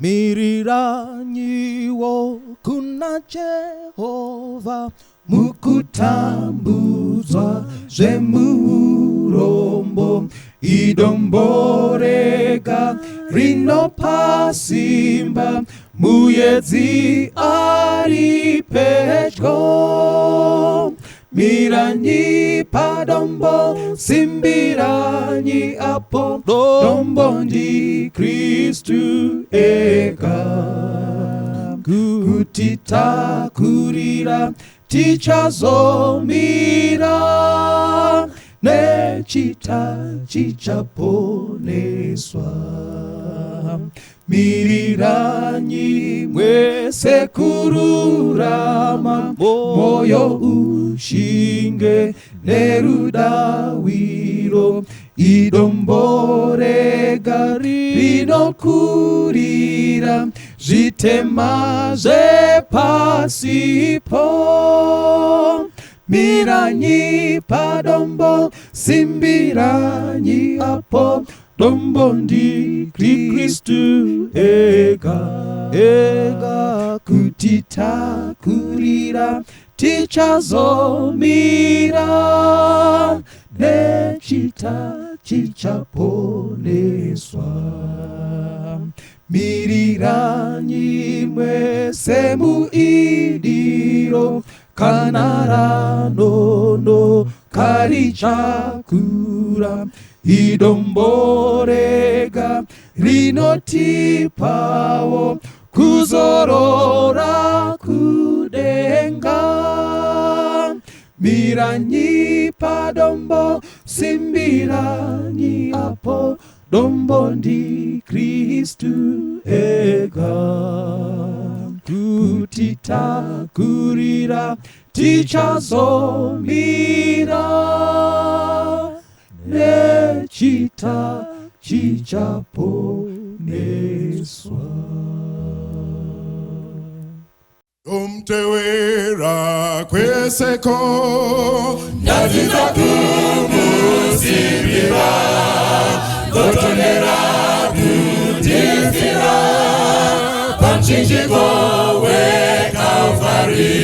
Miriranyiwo kuna Jehovha mukutambudzwa zvemurombo idombo rega rinopa simba muedzi ari pedyo Miranyi padombo, simbiranyi apo, dombo ndi Kristu ega. Kuti takurira tichazomira, nechita chichaponeswa. Miriranyi mwese kururama, moyo ushinge nerudawiro, idombo rega rinokurira zvitema zvepasipo. Miranyi padombo, simbiranyi apo, Dombo ndi Kristu ega ega kuti takurira tichazomira nechita chichaponeswa miriranyi mwese muidiro kana ranono karichakura idombo rega rinotipawo kuzorora kudenga miranyi padombo simbiranyi apo Dombo ndi Kristu ega kuti takurira tichazomira nechita chichaponeswa. Umtewera kweseko ndadzidza kumusimbira ndotonera kundifira pamuchinjiko wekalvari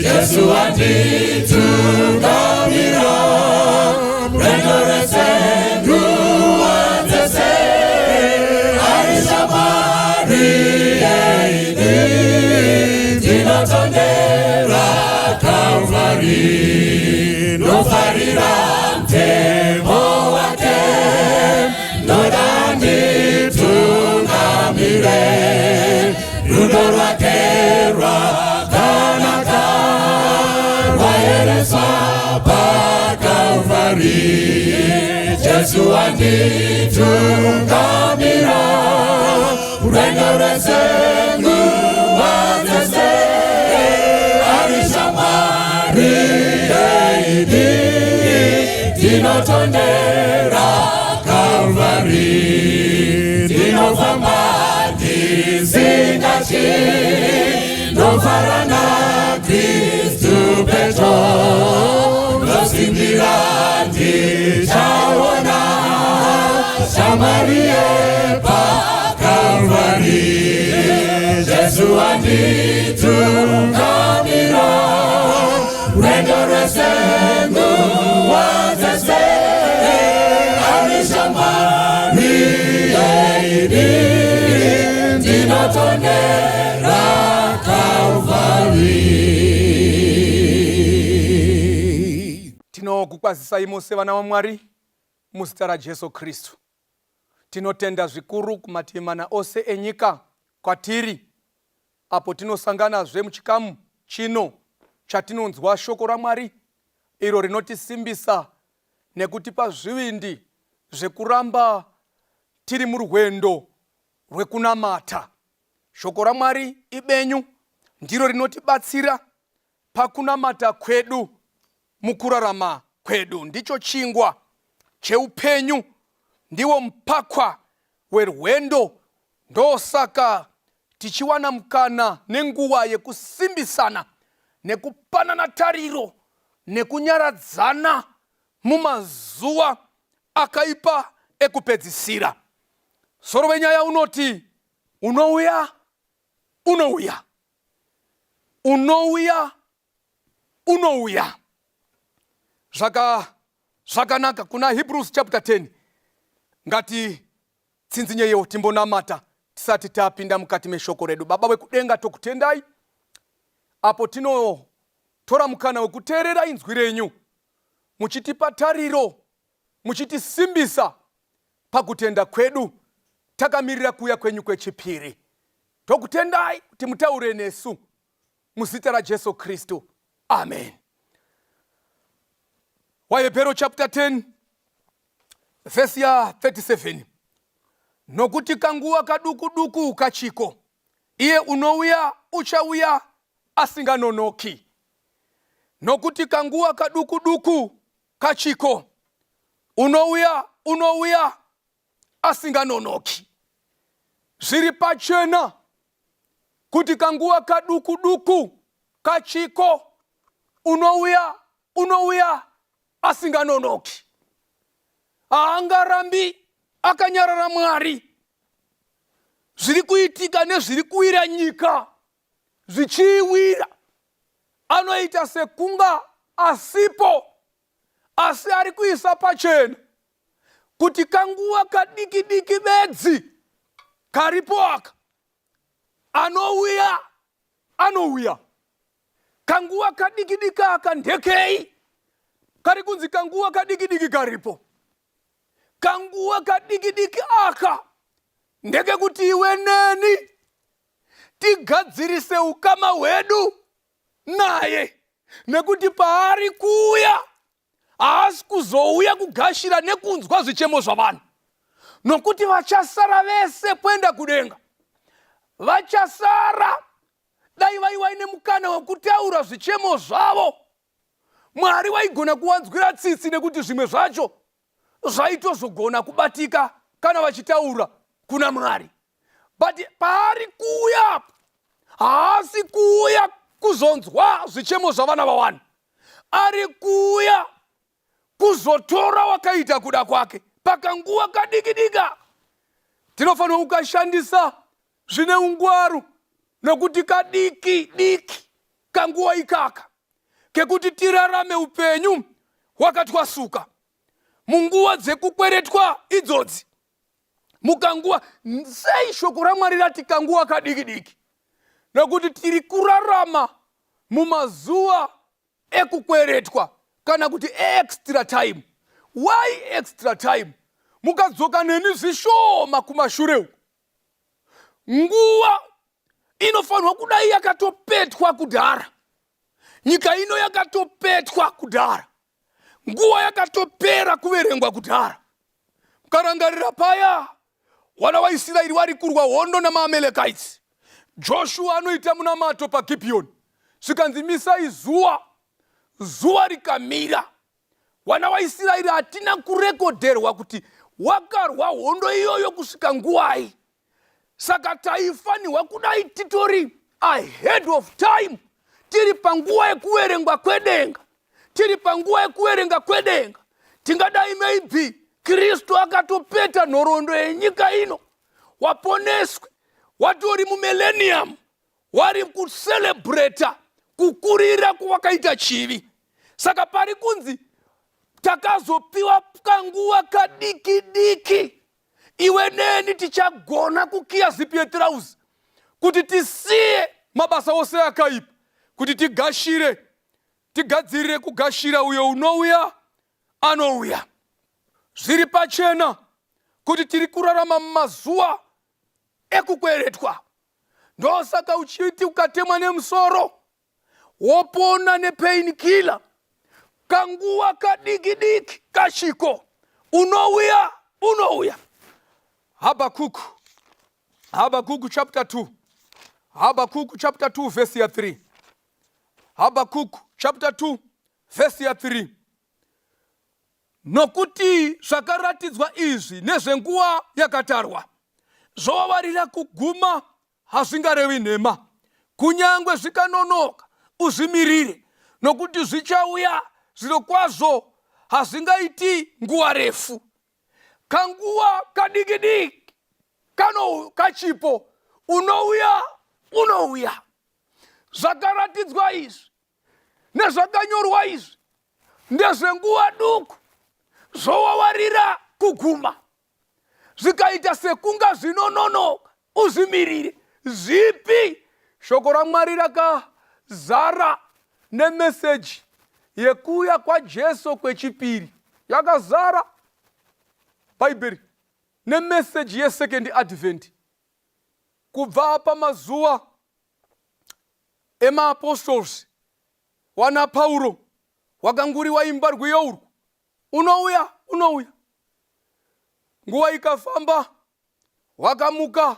jesu wanditungamira rwendo rwese nguva dzese ari shamwari yeidi ndinotondera Kalvari ndofarira mtemo wake ndoda nditungamire rudo rwake rwakanaka rwayereswa pakalvari jesu wanditungamira rwendo rwese nguva dzese ari shamwari yeidi ndinotondera kalvari ndinofamba ndisingatyi ndofara nakristu petro ndosimbira ndichaona shamwari yepakalvari jesu wanditungamira rwendo rwese nguva dzese ari shamwari yeidi ndinotondera Calvary. Tinokukwazisai mose vana vaMwari muzita raJesu Kristu. Tinotenda zvikuru kumativi mana ose enyika kwatiri apo tinosanganazve muchikamu chino chatinonzwa shoko raMwari iro rinotisimbisa nekutipa zvivindi zvekuramba tiri murwendo rwekunamata. Shoko raMwari ibenyu, ndiro rinotibatsira pakunamata kwedu mukurarama kwedu. Ndicho chingwa cheupenyu, ndiwo mupakwa werwendo. Ndosaka tichiwana mukana nenguva yekusimbisana nekupanana tariro nekunyaradzana mumazuva akaipa ekupedzisira. Soro wenyaya unoti Unouya, unouya, unouya, unouya. Zvaka zvakanaka kuna Hebrews chapter 10. Ngati tsinzinyeyo timbonamata tisati tapinda mukati meshoko redu. Baba wekudenga, tokutendai apo tinotora mukana wekuteerera inzwi renyu, muchitipa tariro, muchitisimbisa pakutenda kwedu, takamirira kuuya kwenyu kwechipiri. Tokutendai kuti mutaure nesu muzita raJesu Kristu, amen. WaHebhero chapter 10 vhesi ya 37: nokuti kanguva kaduku duku kachiko, iye unouya uchauya asinganonoki. Nokuti kanguva kaduku duku kachiko, unouya unouya asinganonoki. Zviri pachena kuti kanguva kaduku duku kachiko, unouya unouya asinganonoki. Haangarambi akanyarara Mwari. Zviri kuitika nezviri kuwira nyika zvichiiwira, anoita sekunga asipo, asi ari kuisa pachena kuti kanguva kadiki diki bedzi karipo aka, anouya anouya. Kanguva kadiki diki aka ndekei? Kari kunzi kanguva kadiki diki karipo, kanguva kadiki diki aka ndekekuti iwe neni tigadzirise ukama hwedu naye, nekuti paari kuuya haasi kuzouya kugashira nekunzwa zvichemo zvavanhu, nokuti vachasara vese kuenda kudenga vachasara. Dai vaiwaine mukana wekutaura zvichemo zvavo, Mwari waigona kuwanzwira tsitsi, nekuti zvimwe zvacho zvaitozogona kubatika kana vachitaura kuna Mwari. But paari kuuya, haasi kuuya kuzonzwa zvichemo zvavana vavanhu, ari kuuya kuzotora wakaita kuda kwake. Pakanguva kadiki dika tinofanira kukashandisa zvine ungwaru, nokuti kadiki diki kanguva ikaka kekuti tirarame upenyu hwakatwasuka munguva dzekukweretwa idzodzi. Mukanguva sei shoko raMwari rati kanguva kadiki diki? Nokuti tiri kurarama mumazuva ekukweretwa, kana kuti extra time. Why extra time? Mukadzoka neni zvishoma kumashure uku, nguva inofanirwa kudai yakatopetwa kudhara. Nyika ino yakatopetwa kudhara, nguva yakatopera kuverengwa kudhara. Mukarangarira paya wana waIsraeri wari kurwa hondo namaAmalekites, Joshua anoita munamato paGibhiyoni, zvikanzi, "Misai zuva." Zuva rikamira. Wana waIsraeri hatina kurekodherwa kuti wakarwa hondo iyoyo kusvika nguvai. Saka taifanirwa kudai titori ahead of time, tiri panguva yekuverengwa kwedenga. Tiri panguva yekuverenga kwedenga, tingadai maybe Kristu akatopeta nhoroondo yenyika ino, waponeswe watori mumillennium, wari kucelebrata kukurira kwawakaita chivi. Saka pari kunzi takazopiwa kanguva kadiki diki, iwe neni tichagona kukiya zipi yetirauzi kuti tisiye mabasa ose akaipa, kuti tigashire, tigadzirire kugashira uyo unouya anouya. Zviri pachena kuti tiri kurarama mumazuva ekukweretwa. Ndosaka uchiti ukatemwa nemusoro wopona nepain killer. Kanguva kadiki diki kachiko, unouya unouya. Habakuku, Habakuku chapter 2, Habakuku chapter 2 verse ya 3, Habakuku chapter 2 verse ya 3: nokuti zvakaratidzwa izvi nezvenguva yakatarwa, zvovavarira kuguma, hazvingarevi nhema. Kunyange zvikanonoka, uzvimirire, nokuti zvichauya zvirokwazvo, hazvingaiti nguva refu. Kanguva kadiki diki kano kachipo. Unouya, unouya. Zvakaratidzwa izvi nezvakanyorwa izvi ndezvenguva duku, zvowawarira kuguma. Zvikaita sekunga zvinononoka, uzvimirire. Zvipi? Shoko raMwari rakazara nemeseji yekuuya kwaJesu kwechipiri. Yakazara Bhaibheri nemeseji yesecond advent kubva pamazuva emaapostles wana Pauro wakanguri waimba rwiyo urwu, unouya, unouya. Nguva ikafamba, wakamuka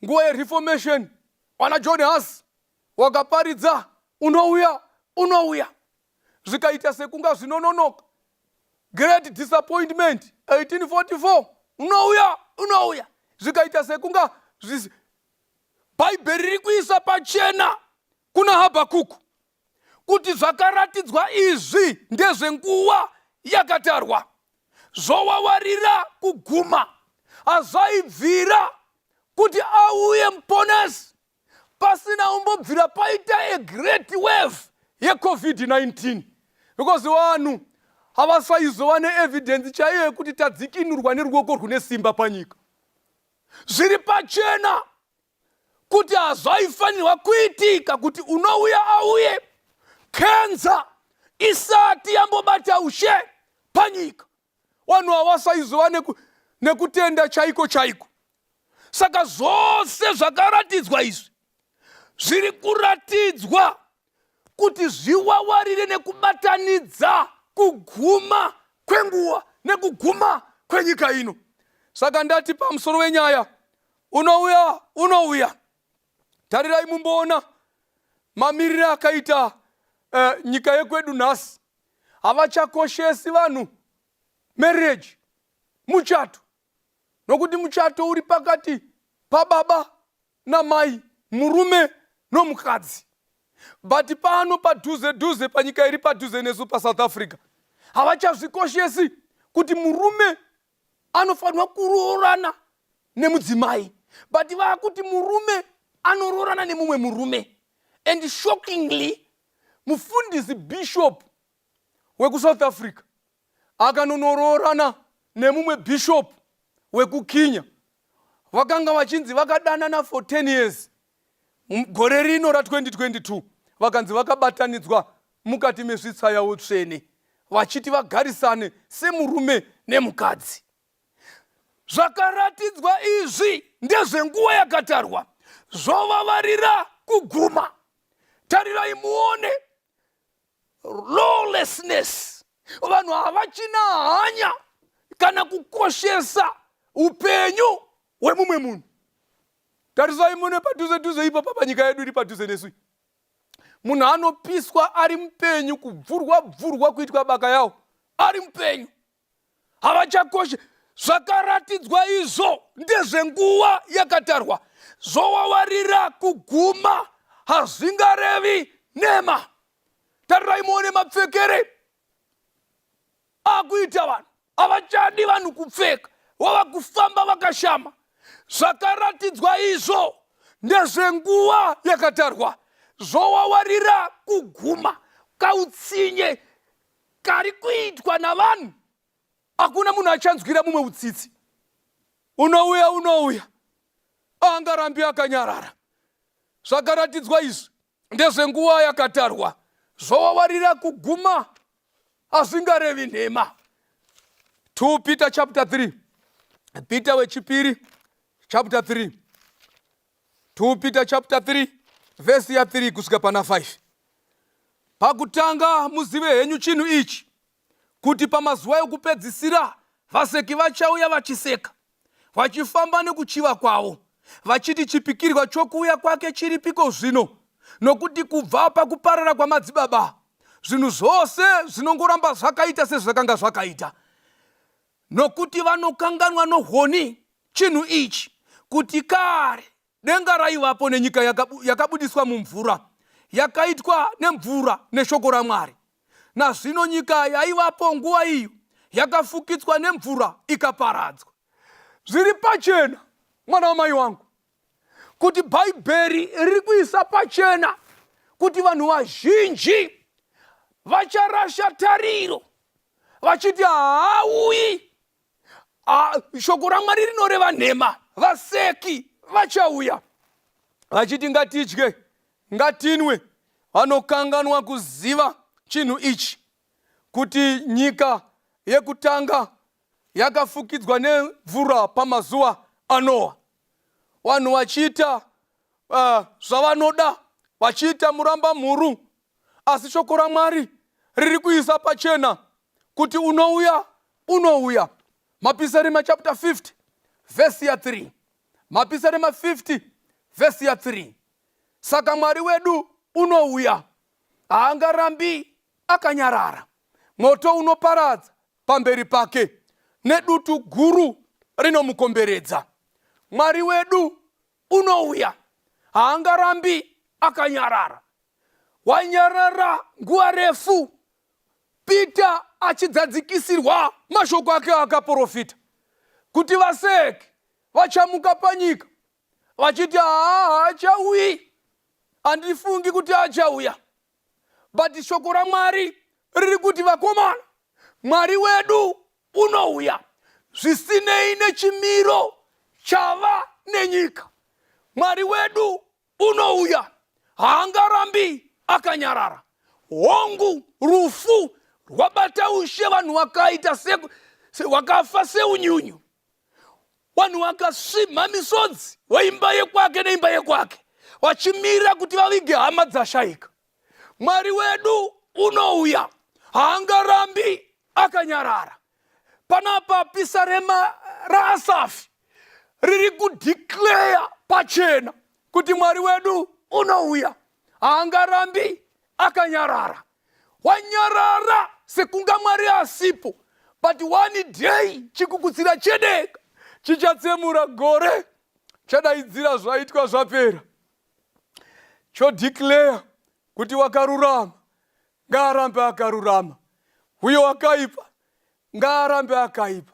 nguva yereformation, wana John Huss wakaparidza unouya, unouya. Zvikaita sekunga zvinononoka, great disappointment 1844, unouya, unouya. Zvikaita sekunga Bhaibheri riri kuisa pachena kuna Habhakuku kuti zvakaratidzwa izvi ndezvenguva yakatarwa, zvowawarira kuguma. Hazvaibvira kuti auye muponesi pasina umbobvira paita a great wave yeCovid-19, because vanhu havasaizova neevidence chaiyo yekuti tadzikinurwa neruoko rwune simba panyika. Zviri pachena kuti hazvaifanirwa kuitika kuti unouya auye kenza isati yambobata ushe panyika. Vanhu havasaizova nekutenda chaiko chaiko. Saka zvose zvakaratidzwa izvi zviri kuratidzwa kuti zviwawarire nekubatanidza kuguma kwenguva nekuguma kwenyika ino. Saka ndati pamusoro wenyaya unouya, unouya. Tarirai mumboona mamirire akaita nyika yekwedu nhasi. Havachakoshesi vanhu marriage, muchato, nokuti muchato uri pakati pababa namai, murume nomukadzi. But pano padhuze dhuze panyika iri padhuze nesu paSouth Africa, havachazvikoshesi kuti murume anofanirwa kuroorana nemudzimai, but vakuti murume anoroorana nemumwe murume. And shockingly, mufundisi bishop wekuSouth Africa akanonoroorana nemumwe bishop wekuKenya. Vakanga vachinzi vakadanana for 10 years. Gore rino ra2022 vakanzi vakabatanidzwa mukati mesvitsa yavo tsvene, vachiti vagarisane semurume nemukadzi. Zvakaratidzwa izvi ndezvenguva yakatarwa, zvovavarira kuguma. Tarirai muone lawlessness. Vanhu havachina hanya kana kukoshesa upenyu hwemumwe munhu. Tarisai mune padhuze dhuze ipapa panyika yedu iri padhuze nesu. Munhu anopiswa ari mupenyu, kubvurwa bvurwa kuitwa baka yawo ari mupenyu. Havachakoshe. Zvakaratidzwa izvo ndezvenguva yakatarwa, zvowawarira kuguma, hazvingarevi nema. Tarirai muone mapfekere akuita vanhu. Havachadi vanhu kupfeka, vava kufamba vakashama. Zvakaratidzwa izvo ndezvenguva yakatarwa, zvowawarira kuguma. Kautsinye kari kuitwa navanhu, hakuna munhu achanzwira mumwe utsitsi. Unouya, unouya, angarambi akanyarara. Zvakaratidzwa izvi ndezvenguva yakatarwa, zvowawarira kuguma, hazvingarevi nhema. 2 Peter chapter 3, Peter wechipiri chapter 3, 2 Peter chapter 3 vhesi ya 3 kusvika pana 5. Pakutanga muzive henyu chinhu ichi, kuti pamazuva ekupedzisira vaseki vachauya vachiseka, vachifamba nekuchiva kwavo, vachiti, chipikirwa chokuuya kwake chiripiko zvino? Nokuti kubva pakuparara kwamadzibaba zvinhu zvose zvinongoramba zvakaita sezvakanga zvakaita. Nokuti vanokanganwa nohwoni chinhu ichi, kuti kare denga raivapo nenyika yakabudiswa mumvura, yakaitwa nemvura neshoko raMwari. Nazvino nyika yaivapo nguva iyo yakafukidzwa nemvura ikaparadzwa. Zviri pachena, mwana wamai wangu, Kuti Bhaibheri riri kuisa pachena kuti vanhu vazhinji vacharasha tariro vachiti haauyi. Shoko raMwari rinoreva nhema. Vaseki vachauya vachiti ngatidye, ngatinwe. Vanokanganwa kuziva chinhu ichi, kuti nyika yekutanga yakafukidzwa nemvura pamazuva aNoa, vanhu vachiita zvavanoda, vachiita muramba mhuru. Asi shoko raMwari riri kuisa pachena kuti unouya, unouya. Mapisarema chapter 50 vhesi ya3, Mapisarema 50 vhesi ya3. Saka Mwari wedu unouya, haangarambi akanyarara. Moto unoparadza pamberi pake, nedutu guru rinomukomberedza. Mwari wedu unouya, haangarambi akanyarara. Wanyarara nguva refu. Peter achidzadzikisirwa mashoko ake akaprofita kuti vaseki vachamuka panyika vachiti haa, haachauyi, handifungi kuti achauya. But shoko raMwari riri kuti, vakomana, Mwari wedu unouya, zvisinei nechimiro chava nenyika. Mwari wedu unouya, haangarambi akanyarara. Hongu, rufu rwabata ushe, vanhu vakaita wakafa seunyunyu, vanhu vakasvimha misodzi, weimba yekwake neimba yekwake, vachimira kuti vavige hama dzashayika. Mwari wedu unouya, haangarambi akanyarara. Panapa pisarema raAsafi riri kudeclare pachena kuti Mwari wedu unouya, haangarambi akanyarara. Wanyarara sekunga Mwari asipo, but one day chikukutsira chedenga chichatsemura gore, chadaidzira zvaitwa zvapera, chodeclare kuti wakarurama ngaarambe akarurama, uye wakaipa ngaarambe akaipa,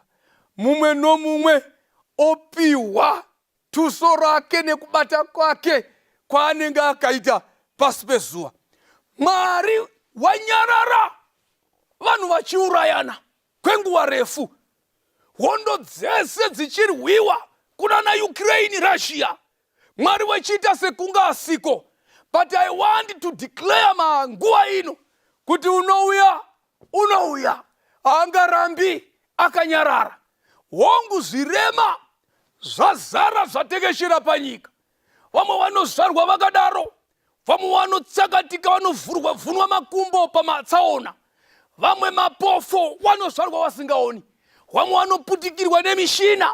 mumwe nomumwe opiwa tuso rake nekubata kwake kwaanenge akaita pasi pezuva. Mwari wanyarara vanhu vachiurayana kwenguva refu, hondo dzese dzichirwiwa kunana Ukraine, Russia, Mwari wechiita sekunga asiko. But I want to declare manguva ino kuti unouya, unouya, haangarambi akanyarara. Hongu, zvirema zvazara, zvatekeshera panyika. Vamwe vanozvarwa vakadaro, vamwe vanotsakatika, vanovhurwa vhunwa makumbo pamatsaona, vamwe mapofo, vanozvarwa vasingaoni, vamwe vanoputikirwa nemishina.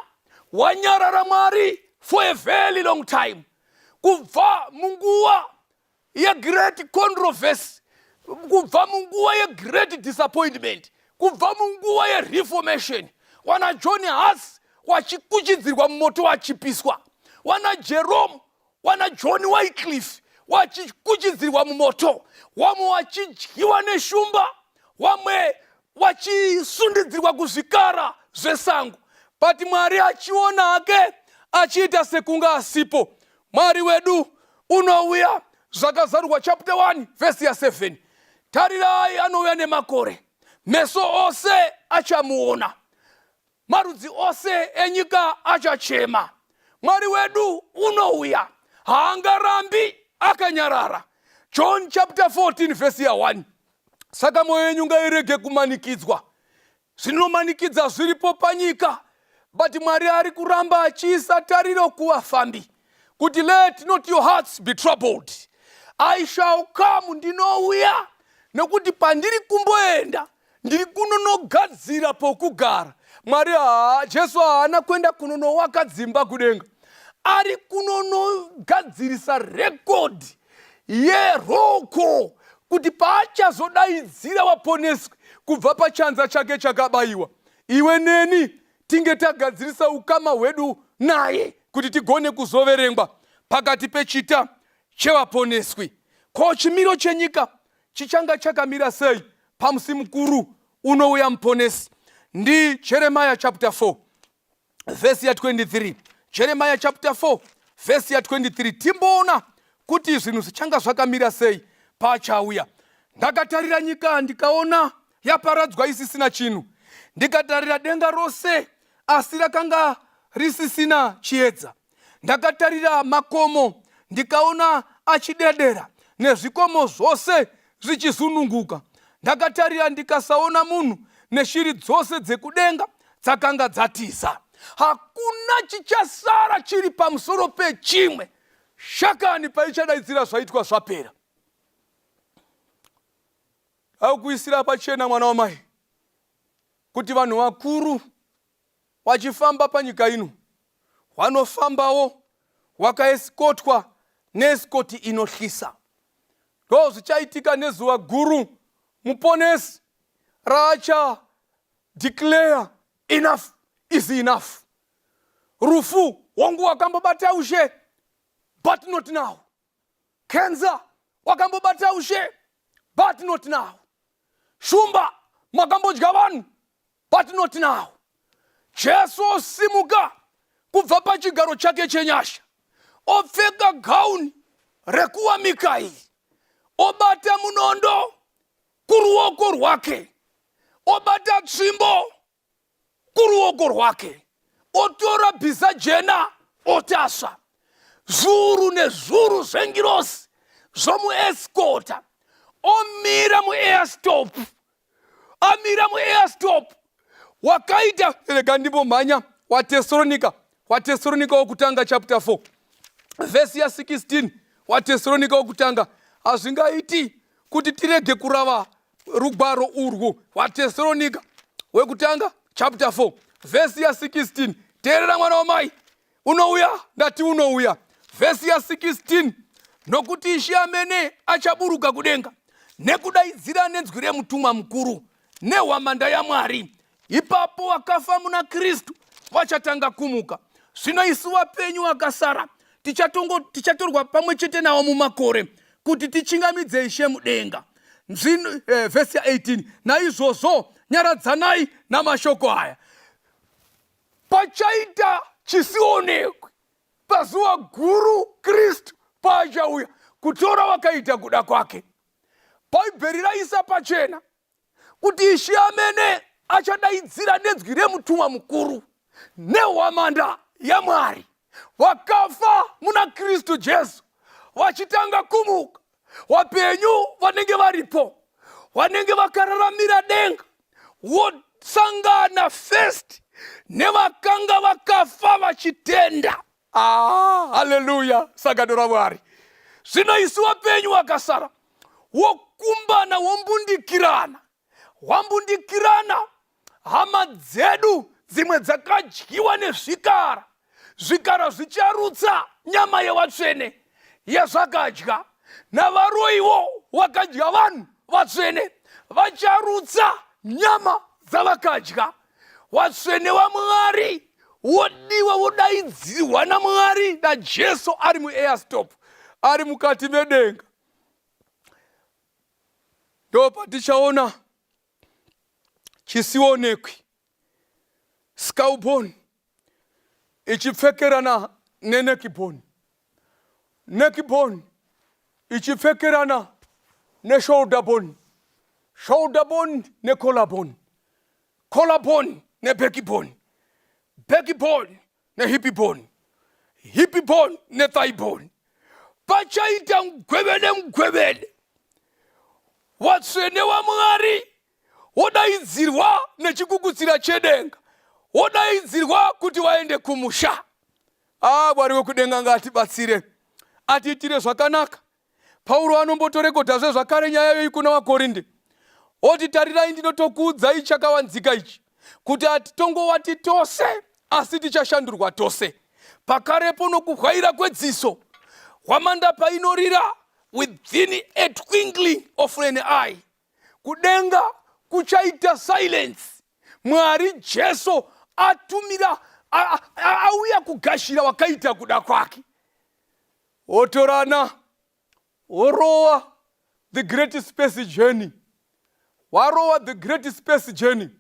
Wanyarara Mwari for a very long time, kubva munguva yegreat controversy, kubva munguva yegreat disappointment, kubva munguva yereformation, wana John Huss wachikuchidzirwa mumoto wachipiswa, wana Jerome, wana John Wycliffe wachikuchidzirwa mumoto, wamwe wachidyiwa neshumba, wamwe wachisundidzirwa kuzvikara zvesango, but Mwari achiona hake achiita sekunga asipo. Mwari wedu unouya. Zvakazarurwa chapter 1 vhesi ya7: tarirai, anouya nemakore, meso ose achamuona, marudzi ose enyika achachema. Mwari wedu unouya, haangarambi akanyarara. John chapter 14 vhesi ya1: saka mwoyo yenyu ngairege kumanikidzwa. Zvinomanikidza zviripo panyika, but Mwari ari kuramba achiisa tariro kuvafambi kuti let not your hearts be troubled, I shall come, ndinouya, nekuti pandiri kumboenda ndiri kunonogadzira pokugara. Mwari haa, Jesu haana kuenda kunonowaka dzimba kudenga, ari kunonogadzirisa rekodhi yeroko kuti paachazodaidzira vaponeswi kubva pachanza chake chakabayiwa, iwe neni tinge tagadzirisa ukama hwedu naye kuti tigone kuzoverengwa pakati pechita chevaponeswi. Ko chimiro chenyika chichanga chakamira sei pamusi mukuru unouya Muponesi? Ndi Jeremiah chapter 4 vhesi ya23, Jeremiah chapter 4. vhesi ya23, timboona kuti zvinhu zvichanga zvakamira sei paachauya. Ndakatarira nyika ndikaona yaparadzwa isisina chinhu, ndikatarira denga rose asi rakanga risisina chiedza. Ndakatarira makomo ndikaona achidedera, nezvikomo zvose zvichizununguka. Ndakatarira ndikasaona munhu, neshiri dzose dzekudenga dzakanga dzatiza. Hakuna chichasara chiri pamusoro pechimwe. Shakani paichadaidzira zvaitwa zvapera. Akuisira pachena mwana wamai kuti vanhu vakuru wachifamba panyika ino wanofambawo wakaesikotwa neesikoti inohlisa. Ndo zvichaitika nezuva guru Muponesi raacha declare enough is enough. Rufu hongu wakambobata ushe but not now. Cancer wakambobata ushe but not now. Shumba makambodya vanhu but not now. Jesu osimuka kubva pachigaro chake chenyasha, opfeka gauni rekuwa Mikaeri, obata munondo kuruoko rwake, obata tsvimbo kuruoko rwake, otora bhiza jena otasva. Zviuru nezviuru zvengirosi zvomueskota, omira muairstop, amira muairstop wakaita. Rega ndimbomhanya waTesalonika, waTesalonika wokutanga chapter 4 vhesi ya16. WaTesalonika wokutanga, hazvingaiti kuti tirege kurava rugwaro urwu. WaTesalonika wekutanga chapter 4 vhesi ya16. Teerera mwana wamai, unouya, ndati unouya. Vhesi ya16: nokuti Ishe amene achaburuka kudenga nekudaidzira nenzwi remutumwa mukuru nehwamanda yaMwari. Ipapo vakafa muna Kristu vachatanga kumuka. Zvino isu vapenyu vakasara tichatorwa pamwe chete navo mumakore kuti tichingamidze Ishe mudenga. Zvino vhesi ya18: naizvozvo nyaradzanai namashoko aya. Pachaita chisionekwi pazuva guru Kristu paachauya kutora vakaita kuda kwake. Bhaibheri raisa pachena kuti Ishe amene achadaidzira nenzwi remutumwa mukuru nehwamanda yaMwari, vakafa muna Kristu Jesu vachitanga kumuka, wapenyu vanenge varipo, vanenge vakararamira denga, wosangana first nevakanga vakafa vachitenda. Ah, haleluya, sangano raMwari. Zvino isu wapenyu wakasara wokumbana, wombundikirana, wambundikirana hama dzedu dzimwe dzakadyiwa nezvikara. Zvikara zvicharutsa nyama yevatsvene yezvakadya, navaroiwo vakadya vanhu vatsvene vacharutsa nyama dzavakadya. Vatsvene vaMwari wodiwa, wodaidzirwa naMwari naJesu ari muairstop, ari mukati medenga. Ndo patichaona chisionekwi, skullbone ichipfekerana neneckbone, neckbone ichipfekerana neshoulder bone, shoulder bone necollarbone, collarbone nebackbone, backbone nehip bone, hip bone nethigh bone. Pachaita mugwevene mugwevene. Watsvene waMwari wodaidzirwa nechikukutsira chedenga, wodaidzirwa kuti waende kumusha. Ah, Mwari wekudenga ngaatibatsire, atiitire zvakanaka. Pauro anombotorekodhazve zvakare nyaya yoyi kuna vaKorinde, oti: tarirai, ndinotokuudzai chakavanzika ichi, kuti hatitongowati tose, asi tichashandurwa tose pakarepo, nokuhwaira kwedziso, hwamanda painorira, within a twinkling of an eye. Kudenga kuchaita silence. Mwari Jesu atumira, auya kugashira wakaita kuda kwake, wotorana, worowa the great space journey. Warowa the great space journey,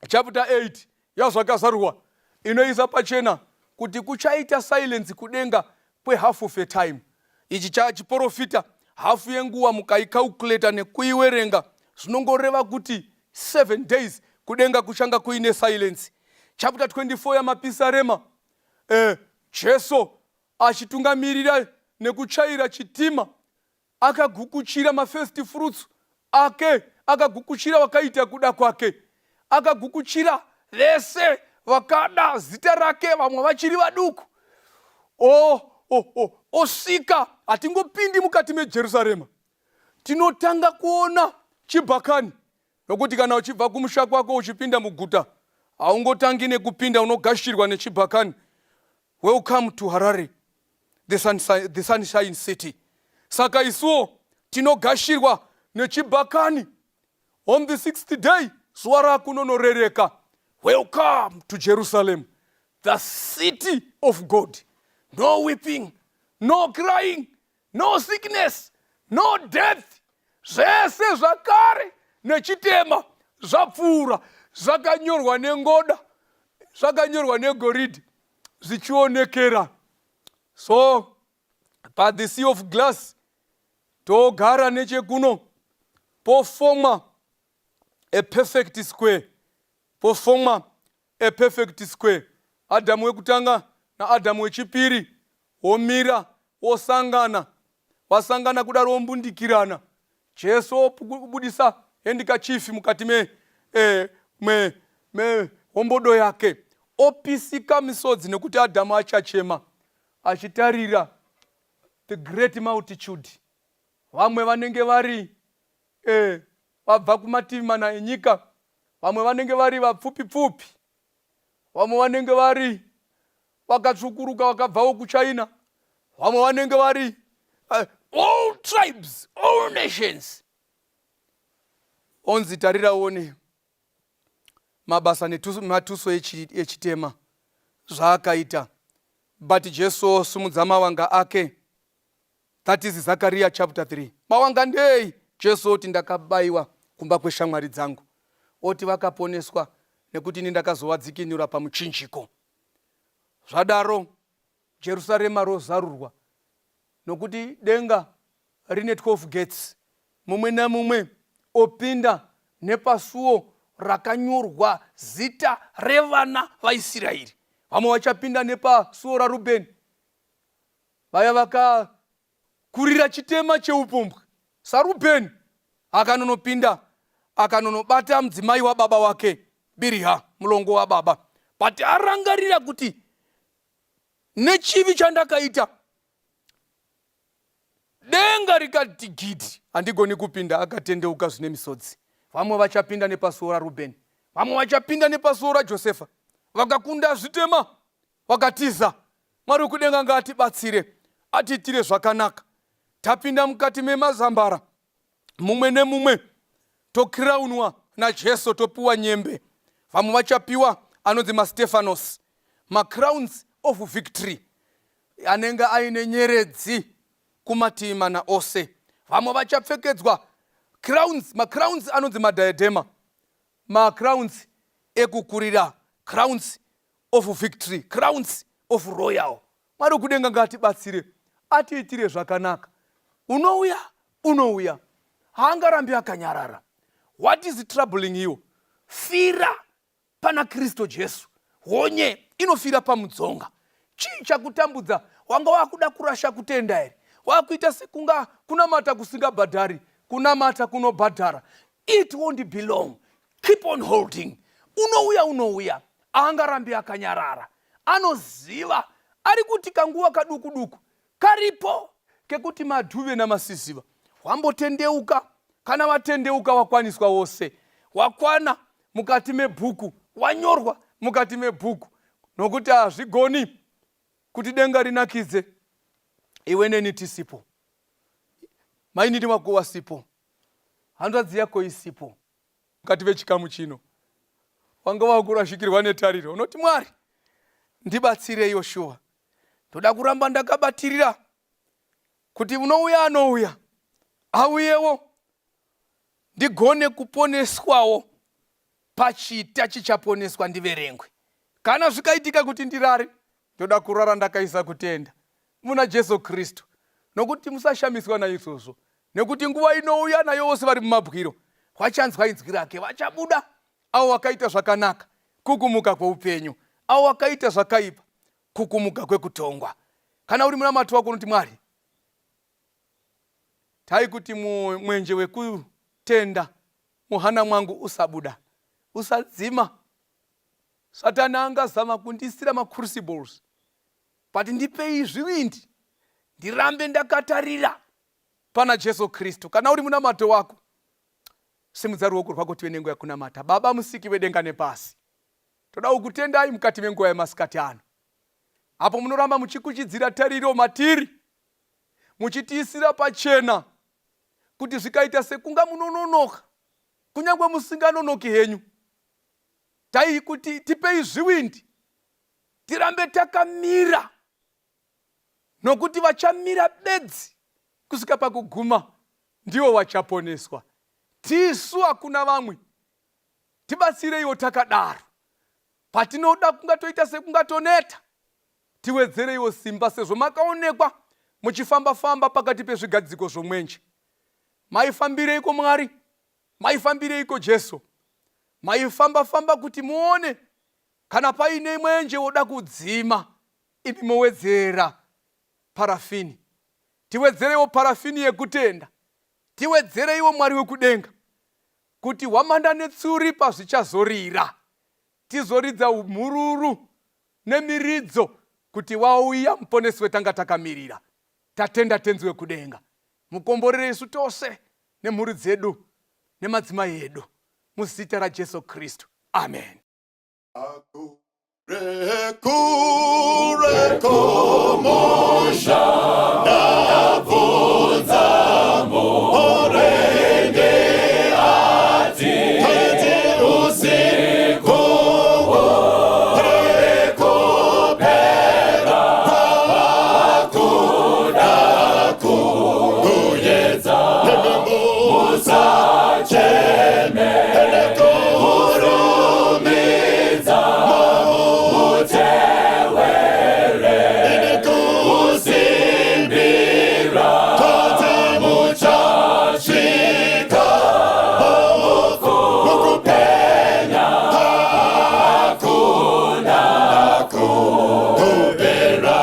chapter 8 yaZvakazarurwa inoisa pachena kuti kuchaita silence kudenga. kwehalf of a time. Ichi chachiporofita hafu yenguva mukaicalculata nekuiwerenga zvinongoreva kuti 7 days kudenga kuchanga kuine silence. Chapter 24 yamapisarema eh, Jesu achitungamirira nekuchaira chitima Akagukuchira mafirst fruits ake, akagukuchira vakaita kuda kwake, akagukuchira vese vakada zita rake, vamwe vachiri vaduku. O, o, o, osvika, hatingopindi mukati meJerusarema, tinotanga kuona chibhakani, nokuti kana uchibva kumusha kwako uchipinda muguta haungotangi nekupinda, unogashirwa nechibhakani. Welcome to Harare, the, sunshine, the sunshine city. Saka isuwo tinogashirwa nechibhakani on the sixth day, zuva rakunonorereka. Welcome to Jerusalem, the city of God. No weeping, no crying, no sickness, no death. Zvese zvakare nechitema zvapfuura, zvakanyorwa nengoda, zvakanyorwa negoridhe zvichionekera. So pa the sea of glass togara nechekuno pofomwa a perfect square, pofomwa a perfect square. Adhamu wekutanga naAdhamu wechipiri womira wosangana, wasangana kudaro wombundikirana. Jesu obudisa handkerchief mukati me, eh, me, me hombodo yake opisika misodzi nekuti Adhamu achachema achitarira the great multitude. Vamwe vanenge vari eh, vabva kumativi mana enyika, vamwe vanenge vari vapfupi pfupi, vamwe vanenge vari vakatsvukuruka vakabvawo kuchina, vamwe vanenge vari all tribes, all nations. Onzi tarira uone mabasa nematuso echitema zvaakaita. But Jesu osumudza mawanga ake. That is Zakaria chapter 3. Mawanga ndei? Jesu oti ndakabaiwa kumba kweshamwari dzangu. Oti vakaponeswa nekuti ini ndakazovadzikinura pamuchinjiko. Zvadaro Jerusarema rozarurwa nokuti denga rine 12 gates. Mumwe namumwe opinda nepasuo rakanyorwa zita revana vaIsraeri. Vamwe vachapinda nepasuo raRubheni, vaya vakakurira chitema cheupombwe saRubheni akanonopinda akanonobata mudzimai wababa wake Biriha, mulongo wababa, but arangarira kuti nechivi chandakaita denga rikati gidi, handigoni kupinda. Akatendeuka zvine misodzi. Vamwe vachapinda nepasuo raRubheni, vamwe vachapinda nepasuo raJosefa, vakakunda zvitema vakatiza. Mwari wekudenga ngaatibatsire, atiitire zvakanaka. Tapinda mukati memazambara, mumwe nemumwe tokiraunwa naJesu, topiwa nyembe. Vamwe vachapiwa anonzi maStefanos, macrowns of victory, anenge aine nyeredzi kumativi mana ose. Vamwe vachapfekedzwa crowns, macrowns anonzi madiadema, macrowns ekukurira, crowns of victory, crowns of royal. Mwari wekudenga ngaatibatsire, atiitire zvakanaka. Unouya, unouya, haangarambi akanyarara. What is troubling you? Fira pana Kristu Jesu. Honye inofira pamudzonga. Chii chakutambudza? Wanga wakuda kurasha kutenda here? Wakuita sekunga kunamata kusingabhadhari, kunamata kunobhadhara. It won't be long. Keep on holding. Unouya, unouya, haangarambi akanyarara. Anoziva ari kuti kanguva kaduku duku karipo kekuti madhuve namasiziva wambotendeuka. Kana watendeuka wakwaniswa wose, wakwana mukati mebhuku, wanyorwa mukati mebhuku, nokuti hazvigoni kuti denga rinakidze iwe neni tisipo, mainini wako wasipo, hanzvadzi yako isipo. Mukati vechikamu chino wanga wakurashikirwa netariro, unoti Mwari ndibatsireiwo, shuwa ndoda kuramba ndakabatirira kuti unouya anouya auyewo, ndigone kuponeswawo pachita chichaponeswa, ndiverengwe. Kana zvikaitika kuti ndirare, ndoda kurara ndakaisa kutenda. muna Jesu Kristu. Nokuti musashamiswa naizvozvo, nekuti nguva inouya nayo vose vari mumabwiro vachanzwa inzwi rake, vachabuda, avo vakaita zvakanaka kukumuka kweupenyu, avo vakaita zvakaipa kukumuka kwekutongwa. Kana uri munamato wako unoti Mwari, tai kuti mwenje wekutenda muhana mwangu usabuda, usadzima. Satani angazama kundiisira macrucibles, but ndipei zvivindi ndirambe ndakatarira pana Jesu Kristu. Kana uri munamato wako, simudza ruoko rwako tive nenguva yekunamata. Baba musiki wedenga nepasi, toda kukutendai mukati menguva yemasikati ano, apo munoramba muchikuchidzira tariro matiri, muchitiisira pachena kuti zvikaita sekunga munononoka, kunyange musinganonoki henyu, tai kuti tipei zviwindi tirambe takamira, nokuti vachamira bedzi kusvika pakuguma ndivo vachaponeswa. Tisu hakuna vamwe. Tibatsireiwo takadaro. Patinoda kungatoita sekungatoneta, tiwedzereiwo simba sezvo makaonekwa muchifamba-famba pakati pezvigadziko zvomwenje. Maifambireiko Mwari? Maifambireiko Jesu? Maifamba-famba kuti muone kana paine mwenje woda kudzima, imi mowedzera parafini. Tiwedzereiwo parafini yekutenda. Tiwedzereiwo Mwari wekudenga kuti hwamanda netsuri pazvichazorira tizoridza mhururu nemiridzo kuti wauya muponesi wetanga takamirira. Tatenda Tenzi wekudenga. Mukomborere isu tose nemhuri dzedu nemadzimai edu muzita raJesu Kristu. Amen. Kure kure kumusha ndabvunza murenge ati kati usiku uri kupera kwakuda kuyedza musacheme kurumidza mutewere kusimbira kuti muchasvika mukupenya hakuna kupera.